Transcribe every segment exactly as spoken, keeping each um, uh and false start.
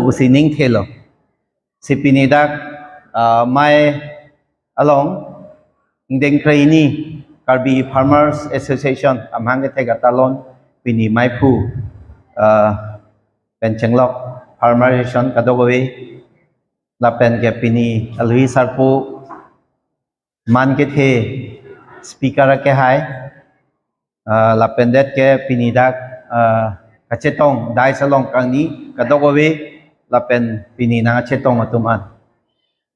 pusi ning thelo. Si pini dak, ah, mai along ingdeng kre hini Karbi Farmers Association amahang kethek atalon pini maiphu, ah, pen chenglok Farmer Association kadokave lapen ke pini alwi sarpo man kethe speaker akehai, ah, lapen det ke pini dak, ah, kachetong dais along kangni kadokave lapen pini nangkachetong atum an.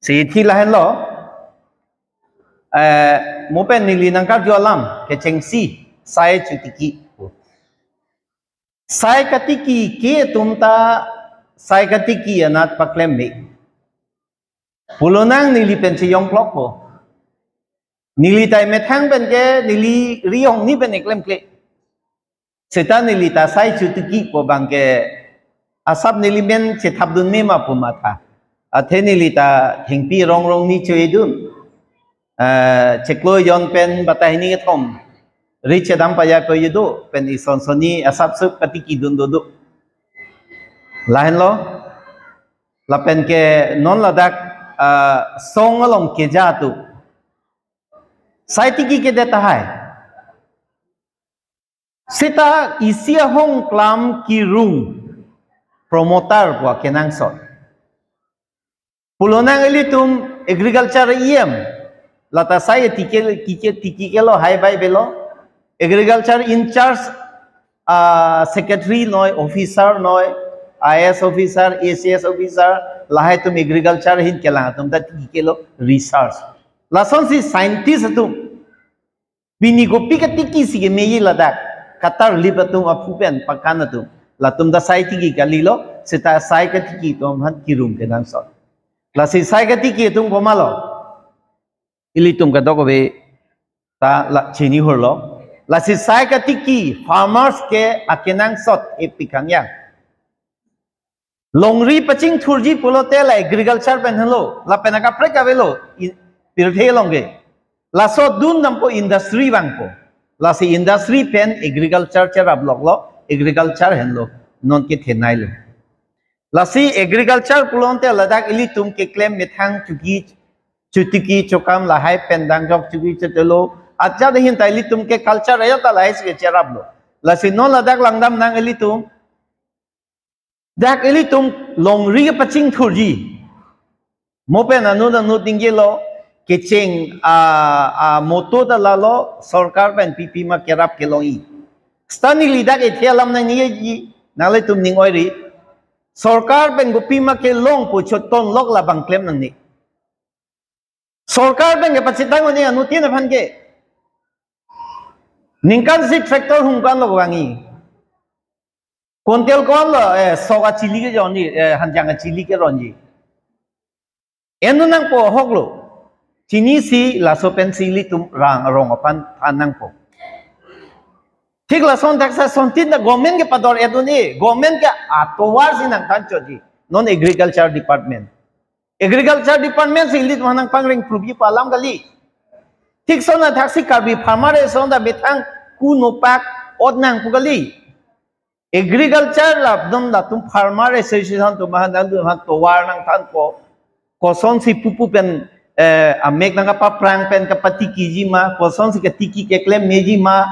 Si thi lahenlo, eh, mo pen neli nangkarju alam kechengsi sai chotiki. Sai katiki ke atum ta sai katiki anat paklem me. Pulonang neli pen cheyong klokpo. Neli ta emethang pen ke neli ri-ong ni pen eklemkle. Seta neli ta sai chotiki pu abang ke asap neli men chethapdun me ma pu matha. Athe neli ta thengpi rong rong ni cho-edun. Eh, chiklo jon pen batai hini kethom ri chedam pajai pu-edu pen ison soni asap sup katikidun dodo. Lahenlo, lapen ke non ladak, ah, song along keja atum sai tiki kedet tahai. Seta isi ahong klam kirung promoter pu akenangsot. Pulonang ilitum agriculture E M, lata sai tiki, tiki, tiki kelo hai bai belo. Agriculture in charge, ah, secretary noi, officer noi, I A S officer, A C S officer, lahai atum agriculture ahin kelang atum ta tiki kelo research. Lasonsi scientist atum pini kopi katiki si kemeji ladak, katar lip atum aphu pen pakan atum. Latum ta sai tiki kalilo, seta sai katiki atum aphan kirung kenangsot. Lasi sai katiki atum komatlo? Ilitum kadokave ta la chini hurlo. Lasi sai katiki farmers ke akenangsot epik kangyang. Longri pachingthurji pulote la agriculture pen henlo, lapen akaprek avelo, i-, pirthe along ke. Laso dun dampo industry vangpo. Lasi industry pen agriculture cherap loklo, agriculture henlo, non kethenei lo. Lasi agriculture pulote ladak ilitum keklem methang chuki, chotiki chokam lahai pen dangjok chuki chotelo. Acha de hin ta ilitum ke culture ayo ta lahai si cheraplo. Lasi non ladak langdamnang ilitum. Dak ilitum longri kepachingthurji. Mo pen anut anut ningjelo, kecheng, ah, ah, motto ta lalo, sorkar pen pipi ma kerap kelongji. Seta neli dak ethe alam nangji, nanglitum ning oiri. Sorkar pen kopi ma kelong pu choton lok labang klem nangne. Sorkar pen kepachethang un-e anuttin aphan ke. Ningkan si tractor hungkan lo vangji. Kontel ko-an lo, eh, sok achili kejonji, eh, hanjang achili keronji. Enun nangpo ahok lo. Chinisi laso pensi ilitum rang arong aphan than nangpo. Thik lason thakthak asontin ta government kepador-et un-e, government ke atovar si nangthan chotji. Non agriculture department. Agriculture department si ilitum aphan nangpangreng prubi pu alam kali. Thik ason athaksi Karbi farmer ason ta methang kuno pak ot nang pu kali. Agriculture labdom latum farmer association atum aphan nangdun aphan tovar nangthanpo. Kosonsi pupu pen, eh, amek nangkapaprang pen kapatikiji ma, kosonsi katiki keklem meji ma,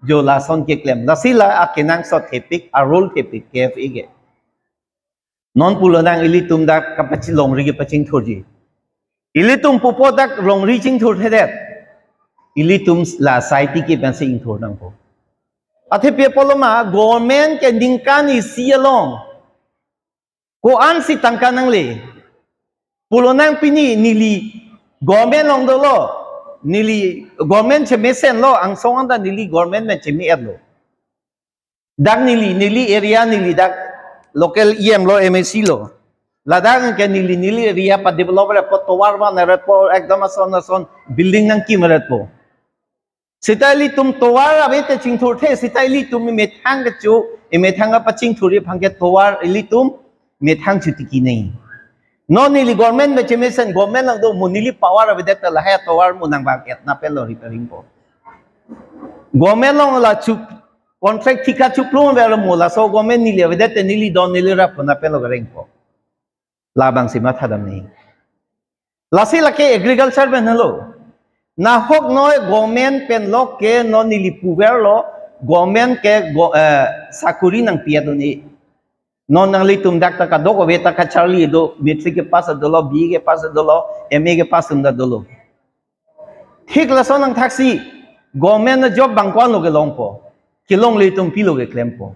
jo lason keklem. Lasi la akenangsot thepik, arol thepik K F A ke. Non pulonang ilitum dak kapachi longri kepachingthurji. Ilitum pupo dak longri chingthurthedet. Ilitum la sai tiki pensi ingthur nangpo. Athe pi apotlo ma government ke ningkan isi along ko-ansi tangka nangle. Pulonang pini neli government along dolo. Neli government chemesenlo, angsong anta neli government pen cheme-etlo. Dak neli, neli area neli dak local E M lo, M A C lo. Ladak ke neli, neli area padevelop-retpo, tovar vanretpo, ekdom ason ason building nangkimretpo. Seta ilitum tovar ave te chingthurthe, seta ilitum methang kecho, methang kepachingthurji aphan ke tovar ilitum methang chotiki nangji. Non neli government pen chemesen, government along do mo neli power avedet ta lahai tovar mo nangbang-et na penlo repairing po. Government along la chu contract thika chuplung ave mo laso government neli avedet te neli don neli rap na penlo kerengpo. Labangsi mathadam nangji. Lasi lake agriculture pen helo. Nahok noi government pen lok ke non neli puverlo, government ke go, eh, sakuri nangpi-et un-e. Non nanglitum dak ta kadokave ta kacharli do, matric ke pass dolo, B A ke pass dolo, M A ke pass un ta dolo. Thik lason nangthaksi, government a job bang ko-an lo kelongpo, kelongle atum pilo keklempo.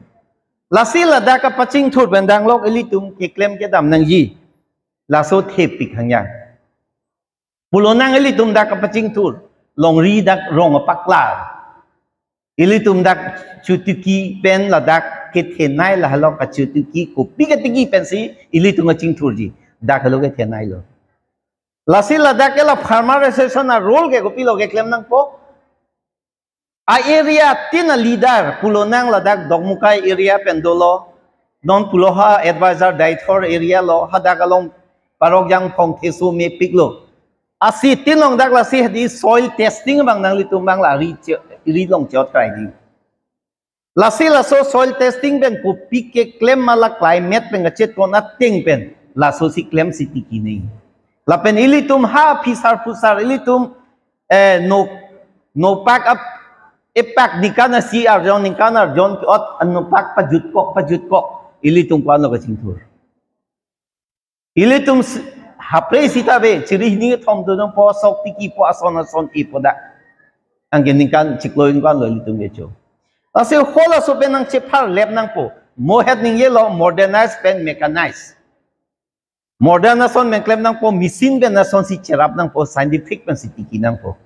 Lasi ladak kapachingthur pen danglok ilitum keklem kedam nangji. Laso thepik hangyang. Pulonang ilitum dak kapachingthur, longri dak rong apaklar. Ilitum dak chotiki pen ladak kethenei lahelo kachotiki kopi katiki pensi ilitum kachingthurji. Dak helo kethenei lo. Lasi ladak ke la farmer association a role ke kopilo keklem nangpo. A area tin a leader pulonang ladak Dokmoka area pen dolo. Non pulo ha advisor Deithor area lo, hadak along Parok Jangphong Theso mepiklo. Asi tin long dak lasi hadi soil testing bang nanglitum bang la ri che-, ri long chot krai di. Lasi laso soil testing pen kopi keklem ma la climate pen kachet kon ateng pen laso si klemsi tiki nangji. Lapen ilitum ha phisar phusar ilitum, eh, no, nopak ap, epak ningkan asi arjon ningkan arjon ke-ot nopak pajutkok pajutkok ilitum ko-an lo kachingthur. Ilitum s-, hapre sita be chiri hini thom tu nangpo sok tiki po ason ason ipo dak. Anke ningkan chiklo ingkan lo ilitum kecho. Lasi ho laso pen nangchepharlep nangpo. Mohet ningjelo modernize pen mechanize. Modern ason pen klem nangpo, machine pen asonsi cherap nangpo, scientific pensi tiki nangpo.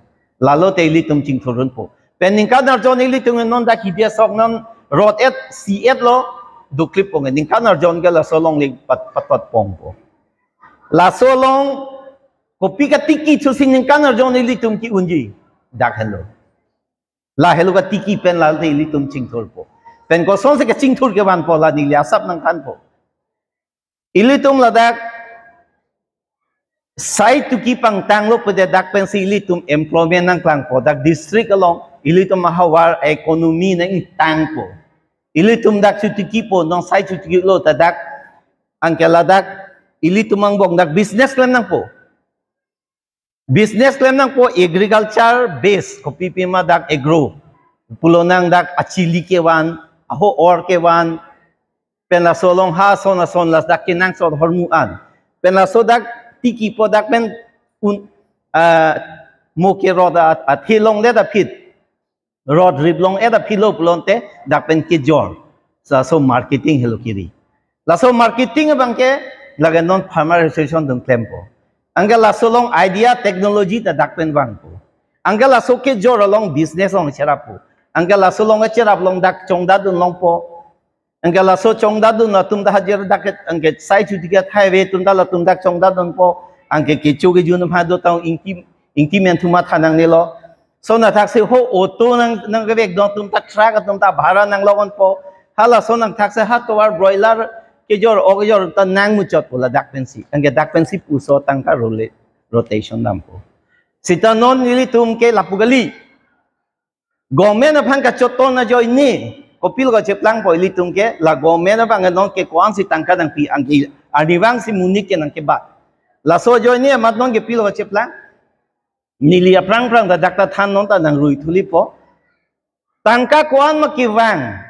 Lalo te ilitum chingthur unpo. Pen ningkan arjon ilitum non dak hidi asok non rot et si et lo, doklip ponge. Ningkan arjon ke laso longle pat-, patot pongpo. Laso along kopi katiki thusi ningkan arjon ilitum ke-unji. Dak helo. La helo katiki pen lalo te ilitum chingthurpo. Pen kosonsi kachingthur kevanpo la neli asap nangthanpo. Ilitum ladak sai tuki pangtanglo pulote dak pensi ilitum employment nangklangpo, dak district along ilitum ahavar economy nangtangpo. Ilitum dak chotikipo, non sai chotikilo ta dak anke ladak ilitum angbong dak business klem nangpo. Business klem nangpo agriculture base, kopi pima dak agro. Pulonang dak achili kevan, aho or kevan, pen laso along ha ason ason las dak kenangsot ahormu an. Pen laso dak tikipo dak pen un, ah, mo ke rot a, athe longdet aphi. Rot rip long-et aphi lo pulote dak pen kejor. Laso marketing helo kiri. Laso marketing abang ke lake non farmer association atum klempo. Anke laso along idea technology ta dak pen vangpo. Anke laso kejor along business along cherappo. Anke laso along cherap along dak chongdatdun longpo. Anke laso chongdatdun atum ta hajir dak ke, anke sai chotiki athai ave atum ta latum dak chongdatdunpo. Anke kecho kejun ma do tang ingki, ingki men thuma thanang nelo. Lason athaksi ho auto nang, nangkevek do atum ta truck atum ta bhara nanglok-onpo. Halason athaksi ha tovar broiler kejor ok kejor ta nangmuchotpo ladak pensi. Anke dak pensi puso tangka role rotation dampo. Sita non ilitum ke lapu kali. Government aphan kachoton ajoine, kopilo kacheplangpo ilitum ke, la government abang non ke ko-ansi tangka nangpi, anke arnivangsi monit ke nangkebat. Laso ajoine amat non kopilo kacheplang. Neli aphrang phrang ta dak ta than non ta nangrui thulipo. Tangka ko-an ma kevang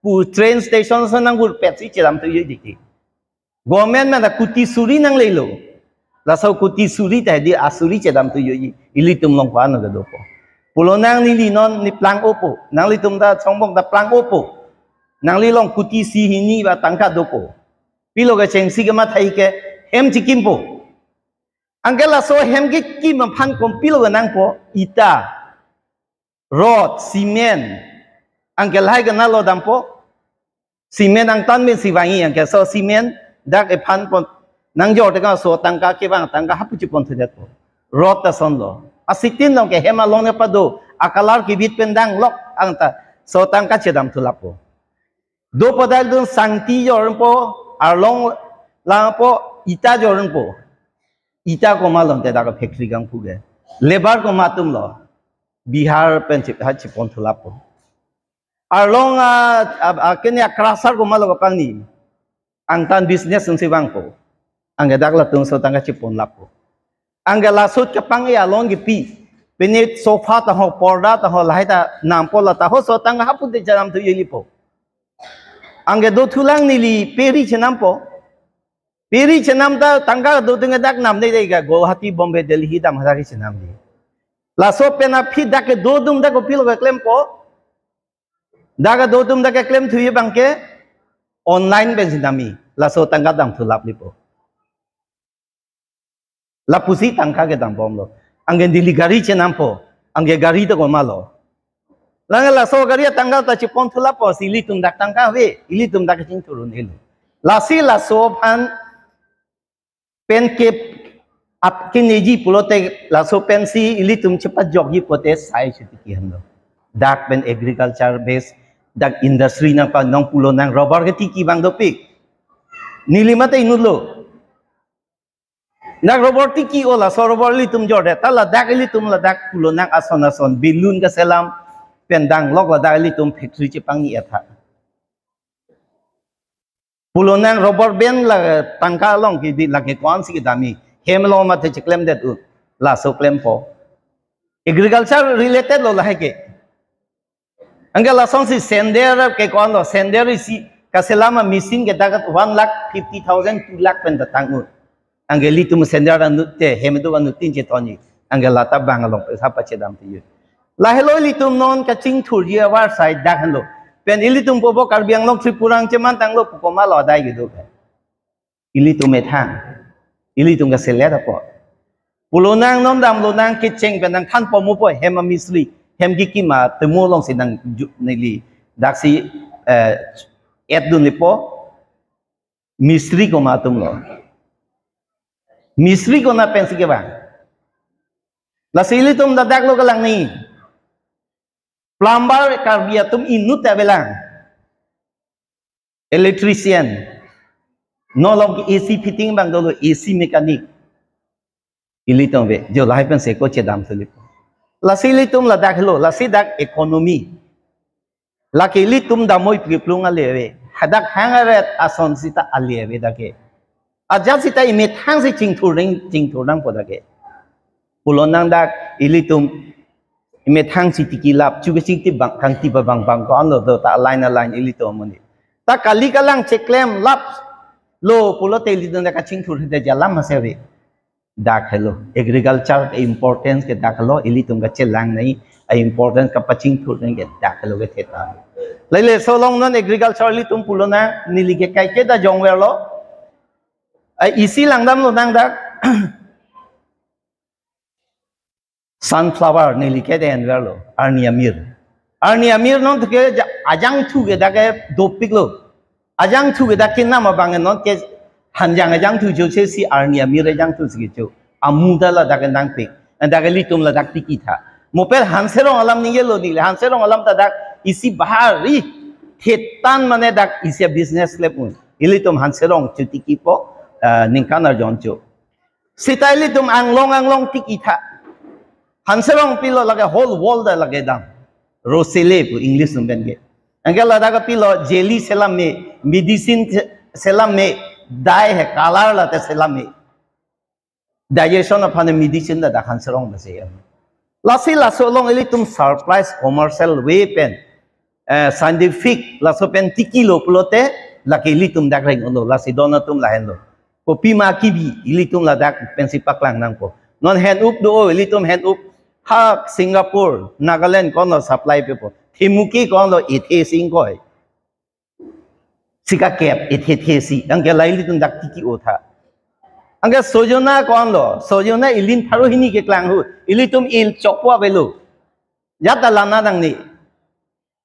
pu train station ason nanggur petsi chedam tu yo diki. Government mena kuti suri nanglelo. Laso kuti suri ta di asuri chedam tu yo ilitum along ko-an lo kedopo. Pulonang neli non ne plang-opo. Nanglitum ta chongbong ta plang-opo. Nangli along kuti isi hini ba tangka dopo. Pilo kechengsi kemathai ke hem chikimpo. Anke laso hem kekim aphan kopilo kenangpo, ita, rot, cement. Anke lahai kenanglo dampo. Cement angtan pensi vangji, anke laso cement dak ephan pon nangjor teka laso tangka kevang tangka hapu chepon thudetpo. Rot ta asonlo. Asitin along ke hem along ne pado, a colour kebit pen danglok ang ta laso tangka chedam thulappo. Do padaldun sangti jorpo, arlong langpo, ita jorpo. Ita komat lote dak factory kangpu ke. Labour komat atumlo. Bihar pen chip, ha chipon thulappo. Arlong a, a, a, kene a crusher komatlo kapangni. Angtan business unsi vangpo. Anke dak latum so tangka chepon lappo. Anke laso kepang-e along kepi. Pini sofa ta ho, porda ta ho, lahai ta nampo, la ta ho, so tangka hapu te chenam thu yelipo. Anke do thulang neli peri chenampo. Peri chenam ta tangka do tangka dak namde de ka Guwahati, Bombay, Delhi dam hadak chenamde. Laso pen aphi dak kedo atum dak kopilo keklempo. Dak kedo atum dak keklem thuji abangke online pen chenamji. Laso tangka dam thu lap lipo. Lapusi tangka kedam bomlo. Anke neli gari chenampo. Anke gari ta komatlo. Lake laso gari atangka ta chepon thu lappo si ilitum dak tangka ave. Ilitum dak kachingthur un-elo. Lasi laso aphan pen ke ap keneji pulote laso pensi ilitum chepajokji pote sai chotiki henlo. Dak pen agriculture base, dak industry nangpanong pulo nang rubber ketiki abang dopik. Neli mate inutlo. Dak rubber tiki-o, laso rubber ilitum jorde, ta ladak ilitum ladak pulo nang ason ason, balloon kaselam, pen danglok ladak ilitum factory chepangni etha. Pulo nang rubber ban la tangka along kidi lake ko-ansi kedamji. Hem along mate cheklemdet un. Laso klempo. Agriculture related lo lahai ke. Anke lasonsi sender ke ko-anlo, sender isi kaselam amachine ke dak one lakh fifty thousand, two lakh pen datang un. Anke ilitum sender anut te, hem do anut tin chetonji. Anke lata bang along pesa pachedam tiyu. Lahelo ilitum non kachingthurji avarsai dak henlo. Pen ilitum popo Karbi Anglong Tripura cheman tanglo pu komatlo adai kedo. Ilitum methang. Ilitum kaselet apot. Pulo nang non damlo nang kecheng pen nangthanpo mo po hem amistri. Hem kekim atemo alongsi nang ju-, neli. Daksi, eh, et dun lipo. Mistri komat atumlo. Mistri konat pensi kevang. Lasi ilitum ladak lo kelang ni. Plumber Karbi atum inut avelang. Electrician. Non along ke A C fitting abang dolo, A C mechanic. Ilitum ave, jo lahai pensi ko chedam thu lipo. Lasi ilitum ladak helo, lasi dak economy. Lake ilitum damoi piplung ale ave. Hadak hang aret ason sita ale ave dak ke. Ajat sita imethangsi chingthur nang, chingthur nangpo dak ke. Pulo nang dak ilitum imethangsi tiki lap, chu kachingti abang, kangti abang abang ko-anlo do ta align align ilitum amonit. Ta kali kalang cheklem laplo pulote ilitum dak kachingthur hede jalam ase ave. Dak helo, agriculture ke importance ke dak helo, ilitum kachelang nangji, a importance kapachingthur nangji ke dak helo kethe ta. Lele so along non agriculture ilitum pulo nang, neli ke kaike ta jongverlo. A isi langdamlo nang dak. Sunflower neli ke de enverlo, arni amir. Arni amir non ke ja-, ajangthu ke dak ke dopiklo. Ajangthu ke dak kenam abang non ke hanjang ajangthu jo se si arni amir ajangthu si kecho. Amu ta ladak ke nangpik. Dak ke ilitum ladak tiki tha. Mo pen Hanserong alam ningjelo neli. Hanserong alam ta dak isi bahari thetan mane dak isi business lep un. Ilitum Hanserong chutikipo, eh, ningkan arjon cho. Sita ilitum anglong anglong tiki tha. Hanserong pilo lake whole world lake dam. Roselle pu English num pen ke. Anke ladak pilo jelly selam me, medicine se-, selam me, dye hai color late selam me. Digestion aphan medicine ladak Hanserong base. Lasi laso along ilitum surprise commercial way pen, eh, scientific laso pen tikilo pulote lake ilitum dak reng-olo, lasi don atum lahenlo. Kopima kibi ilitum ladak pensi paklang nangpo. Non hand up do, ilitum hand up ha Singapore, Nagaland ko-anlo supply pepo. Thimuke ko-anlo ethe singkoi. Sika kep ethe the si. Anke la ilitum dak tiki-o tha. Anke sojona ko-anlo, sojona ilin pharo hini keklang hu. Ilitum il chokpo avelo. Jata lana nangne.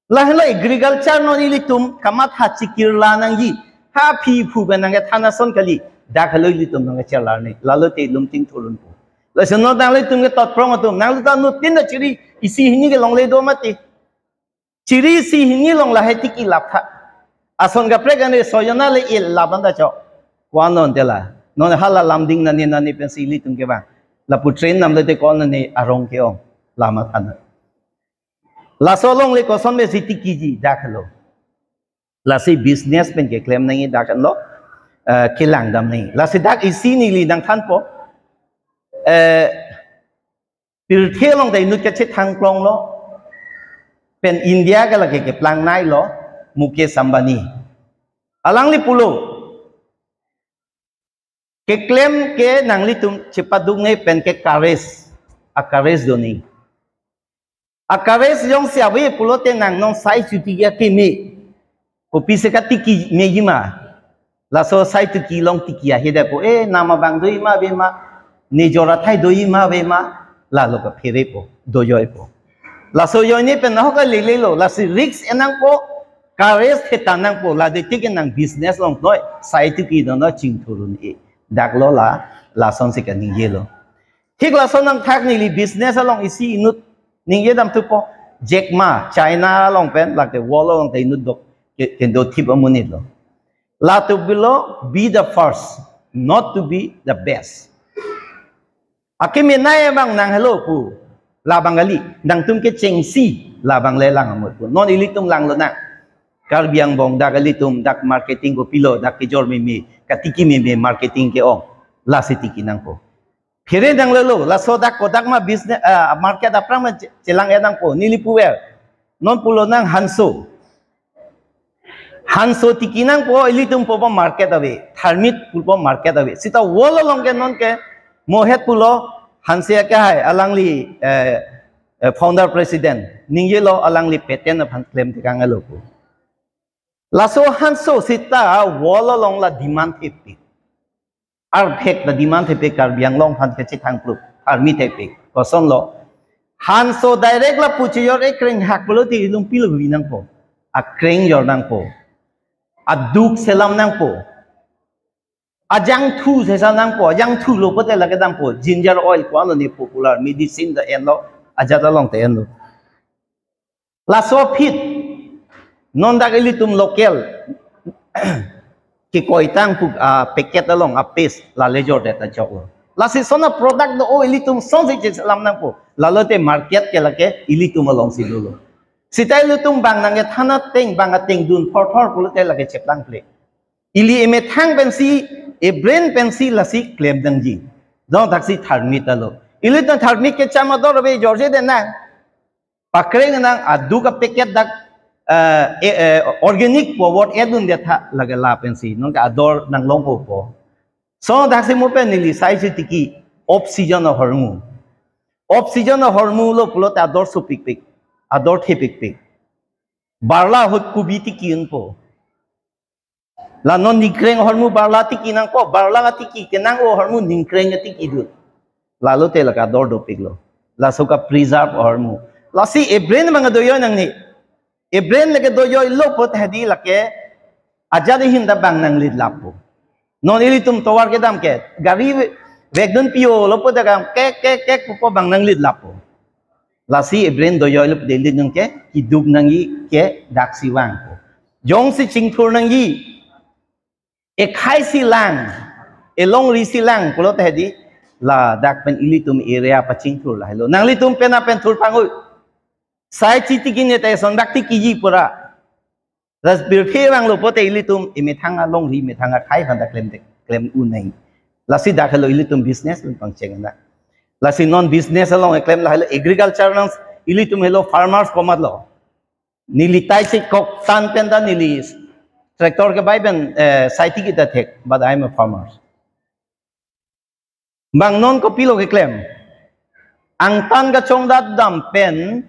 Lahelo agriculture non ilitum kamatha chikirla nangji. Ha phi phu pen nangkethan ason kali. Dak helo ilitum nangkecharla ne. Lalote ilum chingthur unpo. Lasi non tanglo itum ke totprong atum. Nanglo ta nutin na chiri isi hini ke longle do mati. Chiri isi hini along lahai tiki lap tha. Ason kaprek ane sojona le il lap anta chok. Ko-an non tela. Non hala lamding nani nani pensi ilitum kevang. Lapu train namlote ko-an nani arong ke-ong. Lama thana. Laso along le koson pensi tikiji dak helo. Lasi business pen keklem nangji dak henlo. eh, kelang damnoi. Lasi dak isi neli nangthanpo. Eh, pirthe along ta inut kachethang klong lo. Pen India ke lake keplang nai lo. Mukesh Ambani. Alangli pulo. Keklem ke nanglitum chepaduk ne pen ke courage. A courage do ne. A courage jongsi ave pulote nang non sai chuti ya keme. Kopisi katiki mejima. Laso sai tiki long tiki ahe depo. Eh, nam abang dojima avema. Nijor athai dojima avema. Lalo kaphere po. Dojoi po. Laso joine pen nahok kalele lo. Lasi risk enangpo. Courage thetan nangpo. Lade tiki nang business longnoi. Sai tiki dono chingthur un-e. Dak lo la. Lasonsi kaningje lo. Thik lason nangthak neli business along isi inut ningje damthupo. Jack Ma, China along pen, lake world along ta inut dok, ke, kedo thip amonit lo. Latum pulo, be the first, not to be the best. Akeme nai abang nang helo pu, labang kali, nangtum kechengsi, labang le lang amut pu. Non ilitum lang lonang. Karbi angbong dak ilitum, dak marketing kopilo, dak kejor meme, katiki meme marketing ke-ong. Lasi tiki nangpo. Phere nang lelo, laso dak kodak ma business, ah, market aphrang ma che-, chelang enangpo, neli puver. Non pulo nang Hanso. Hanso tiki nangpo, ilitum po market ave, Tharmit pupo market ave. Sita world along ke non ke, Mohet pulo, Hanse ke hai, alangli, eh, eh, founder president. Ningje lo alangli patent aphan klem tekang alo pu. Laso Hanso sita world along la demand thepik. Arphek ta demand thepik Karbi Anglong aphan kachethang plup, army thepik. Kosonlo. Hanso direct lapu chejor ekreng hak pulote ilung pilo hui nangpo. Akreng jor nangpo. Aduk selam nangpo. Ajangthu sesa nangpo. Ajangthu lo pote lake dampo. Ginger oil ko-an lo ne popular. Medicine ta enlo. Ajat along ta enlo. Laso aphi non dak ilitum local kekoi tang pu, ah, packet along a paste la le jor det ta choklo. Lasi sona product do-o ilitum sonsi cheselam nangpo. Lalote market ke lake ilitum alongsi dolo. Sita ilitum bang nangkethan ateng bang ateng dun phor phor pulote lake cheplang ple. Ili emethang pensi, e-brand pensi lasi klem dangji. Jong thaksi Tharmit alo. Ilitum Tharmit kecham ador ave jorje de nang. Pakreng nang aduk a-packet dak, eh, eh, eh, organic forward edun detha lake la pensi. Non ke ador nang longpo po. So daksi mo pen neli sai si tiki off season ahormu. Off season ahormu lo pulote ador supikpik. Ador thepikpik. Barla ahut kubi tiki unpo. La non ningkreng ahormu barla tiki nangpo, barla tiki kenang-o ahormu ningkreng tiki dun. Lalote lake ador dopiklo. Laso ka-preserve ahormu. Lasi e-brand bang doyo nangne. E-brand lake doyo lo pote hadi lake ajat ahin ta bang nanglit lapo. Non ilitum tovar kedam ke gari ve-, vekdun pio lo pote kam kek kek kek pupo bang nanglit lapo. Lasi e-brand doyo lo pote ilitum ke kiduk nangji ke daksi vangpo. Jongsi chingthur nangji, ekhai si lang, elongri si lang pulote hadi ladak pen ilitum area pachingthur lahelo. Nanglitum pen apen thur pangui. Sai chiti kine ta eson dak tikiji pura. Ras birphe vanglo pote ilitum emethang alongri methang akhai aphan ta klem de, klem un nai. Lasi dak helo ilitum business pun pangcheng na. Lasi non business along eklem lahelo agriculture nang ilitum helo farmers komatlo. Neli tai si kok tan pen ta neli tractor kebai pen, eh, sai tiki ta thek, but I am a farmer. Bang non kopilo keklem. Angtan kachongdat dam pen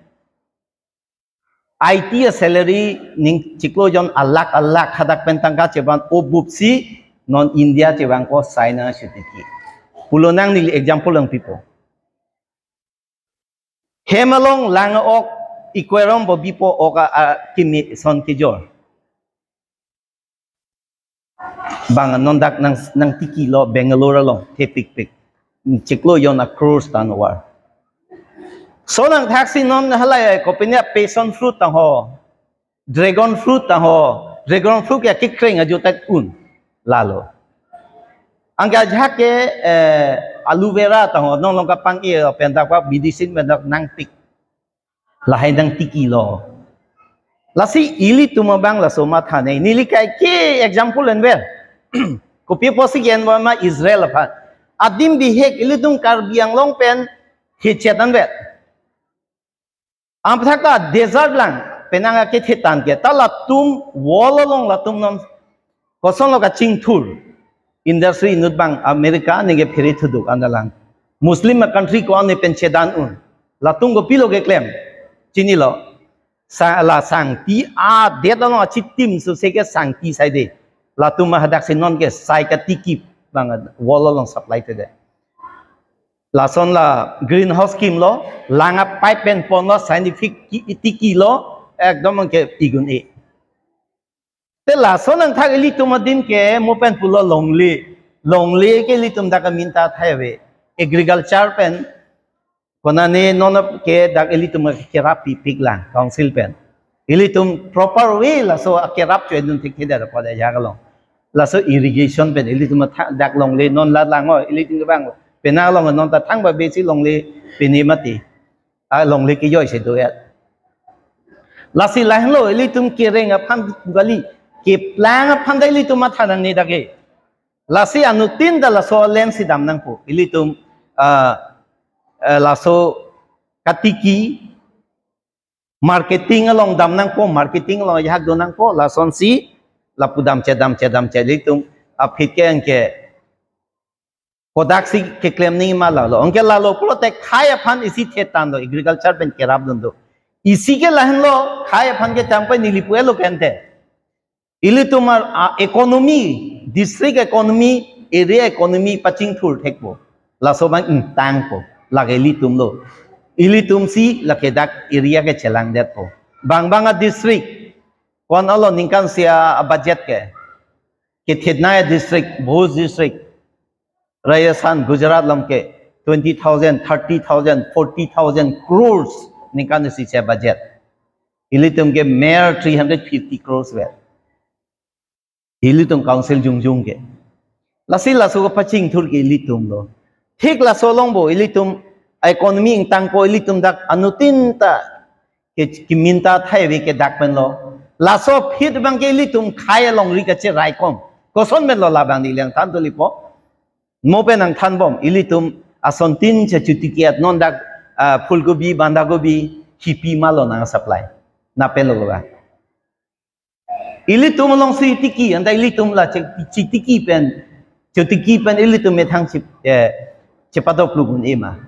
I T a-salary ning chiklo jon alak alak hadak pen tangka chevan o bup si non India chevangpo China si tiki. Pulo nang neli example nangpipo. Hem along lang ok, ikwerom bo bipo ok a, a, kimi son kijor. Bang non dak nang, nang tiki lo Bangalore along, thepikpik. Chiklo jon a crores turnover. So nang thaksi non halai ko pen ya passion fruit tang ho. Dragon fruit tang ho, dragon fruit ya kikreng ajo tak un. Lalo. Angka ajak ke, eh, aloe vera tang ho, non long kapang e pen dak pa medicine pen dak nangpik. Lahai nang tiki lo. Lasi ilitum abang laso matha nai. Neli kai ke example enver. Kopi apotsi ke-envoy ma? Israel aphan. Adim bihek ilitum Karbi Anglong pen hichet anvet. Aphuthak ta desert lang, penang akethe tang ke. Ta latum wall along latum non kosonlo kachingthur? Industry inut abang America neke phere thuduk andalang. Muslim country ko-an pen chedan un. Latum kopilo keklem? Chinilo. Sa la sangti adet along achitim suse ke sangti saide. Latum ma hadaksi non ke sai katiki abang wall along supply thekthe. Lason la greenhouse scheme lo, lang apipe pen ponlo, scientific ki, tiki lo, ekdom ke igun e. Te lason angthak ilitum adim ke mo pen pulo longle. Longle ke ilitum dak kaminta thai ave. Agriculture pen konane non ke dak ilitum kerap pipik lang council pen. Ilitum proper way laso akerap choi dun thik thik dak pada jaga long. Laso irrigation pen ilitum tha-, dak longle non la lang o, ilitum ke bang. Penang along non ta thang ba besi longle pini mati. A longle ke joi se do ya. Lasi lahenlo ilitum kereng aphan kali, keplang aphan ta ilitum matha nangne dak ke. Lasi anuttin ta laso alen si dam nangpo. Ilitum, ah, eh, laso katiki marketing along dam nangpo, marketing along ajahak do nangpo, lasonsi lapu damchet damchet damchet ilitum aphi ke anke kodaksi keklem nangji ma lalo. Anke lalo pulote khai aphan isi thetan do, agriculture pen kerap dun do. Isi ke lahenlo, khai aphan ke champai neli pu-etlo kente. Ilitum ar, a, economy, district economy, area economy pachingthur thekpo. Laso abang ingtangpo. Lake ilitum lo. Ilitum si lake dak area ke chelangdetpo. Bang bang a district, ko-an alo ningkan isi a budget ke. Kethit nai district, Bhuj district, Rajasthan, Gujarat along ke twenty thousand, thirty thousand, forty thousand crores ningkan isi se budget. Ilitum ke mere three hundred fifty crores vet. Ilitum council jongjong ke. Lasi laso kepachingthur ke ilitum lo. Thik laso along bo ilitum economy ingtangpo, ilitum dak anuttin ta ke, keminta thai ave ke dak pen lo. Laso aphi abang ke ilitum khai alongri kacheraikom. Koson pen lo labang neli nangthan tulipo. Mo pen nangthan bom, ilitum asontin che chotiki at non dak, ah, phulgobi, bandagobi, kipi ma lo nang supply. Na pen lo ba. Ilitum alongsi tiki, anta ilitum la che, chotiki pen, chotiki pen ilitum methang chip, eh, chepadop lugun ema.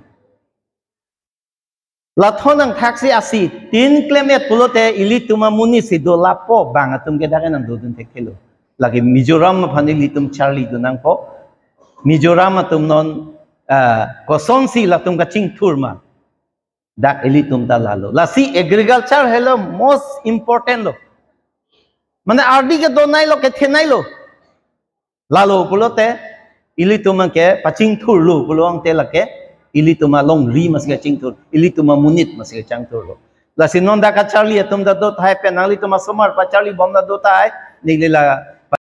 Lathon angthaksi asi tin klem-et pulote ilitum amonit si do lapu abang atum ke dak nangdodun thekthelo. Lake Mizoram aphan ilitum charli dun nangpo. Mizoram atum non, ah, kosonsi latum kachingthur ma. Dak ilitum ta lalo. Lasi agriculture helo most important lo. Mane ardi ke do nai lo, kethe nai lo. Lalo pulote, ilitum ke pachingthur lo pulo angte lake, ilitum alongri masi kachingthur, ilitum amonit masi kachingthur lo. Lasi non dak kacharli atum ta do tahai pen, nanglitum asomar pacharli bom ta do tahai, neli la